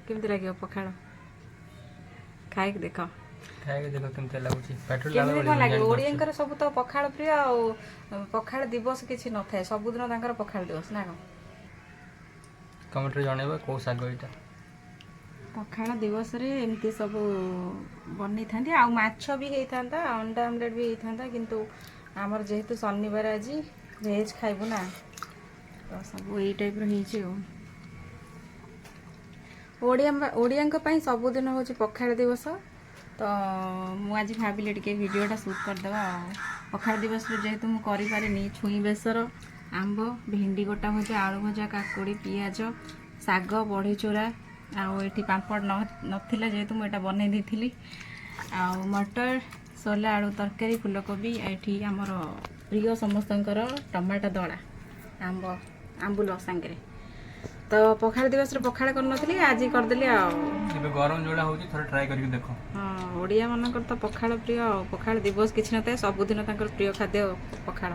କେମିତି ଲାଗିବ ପଖାଳ? ଖାଇକି ଦେଖ। ଖାଇକି ଦେଖ କେମିତି ଲାଗୁଛି। ପାଟିରୁ ଲାଳ କେମିତି କ'ଣ ଗଳିବନି, ଲାଗିବ? ଜାଣିପାରୁଛ। ଓଡ଼ିଆଙ୍କର ସବୁ ତ ପଖାଳ ପ୍ରିୟ। ଆଉ ପଖାଳ ଦିବସ କିଛି ନଥାଏ, ସବୁଦିନ ତାଙ୍କର ପଖାଳ ଦିବସ ନା କ'ଣ? କମେଣ୍ଟରେ ଜଣେଇବ କୋଉ ଶାଗ ଏଇଟା। ପଖାଳ ଦିବସରେ ଏମିତି ସବୁ ବନେଇଥାନ୍ତି। ଆଉ ମାଛ ବି ହେଇଥାନ୍ତା, ଅଣ୍ଡା ଆମଲେଟ୍ ବି ହେଇଥାନ୍ତା, କିନ୍ତୁ ଆମର ଯେହେତୁ ଶନିବାର ଆଜି ଭେଜ୍ ଖାଇବୁ ନା, ତ ସବୁ ଏଇ ଟାଇପ୍ର ହେଇଛି। ଆଉ ଓଡ଼ିଆଙ୍କ ପାଇଁ ସବୁଦିନ ହେଉଛି ପଖାଳ ଦିବସ। ତ ମୁଁ ଆଜି ଭାବିଲି ଟିକେ ଭିଡ଼ିଓଟା ସୁଟ୍ କରିଦେବା। ଆଉ ପଖାଳ ଦିବସରେ ଯେହେତୁ ମୁଁ କରିପାରିନି, ଛୁଇଁ ବେସର, ଆମ୍ବ, ଭେଣ୍ଡି ଗୋଟା ଭଜା, ଆଳୁ ଭଜା, କାକୁଡ଼ି, ପିଆଜ, ଶାଗ, ବଢ଼ି ଚୁରା, ଆଉ ଏଠି ପାମ୍ପଡ଼ ନଥିଲା ଯେହେତୁ ମୁଁ ଏଇଟା ବନେଇ ଦେଇଥିଲି, ଆଉ ମଟର ସୋଲା ଆଳୁ ତରକାରୀ, ଫୁଲକୋବି, ଏଠି ଆମର ପ୍ରିୟ ସମସ୍ତଙ୍କର ଟମାଟୋ ଦଳା, ଆମ୍ବ ଆମ୍ବୁଲ ସାଙ୍ଗରେ। ତ ପଖାଳ ଦିବସରେ ପଖାଳ କରିନଥିଲି, ଆଜି କରିଦେଲି ଆଉ। ଏବେ ଗରମ ଯୋଉଟା ହଉଛି, ଥରେ ଟ୍ରାଏ କରିକି ଦେଖ। ହଁ, ଓଡ଼ିଆ ମାନଙ୍କର ତ ପଖାଳ ପ୍ରିୟ। ଆଉ ପଖାଳ ଦିବସ କିଛି ନଥାଏ, ସବୁଦିନ ତାଙ୍କର ପ୍ରିୟ ଖାଦ୍ୟ ପଖାଳ।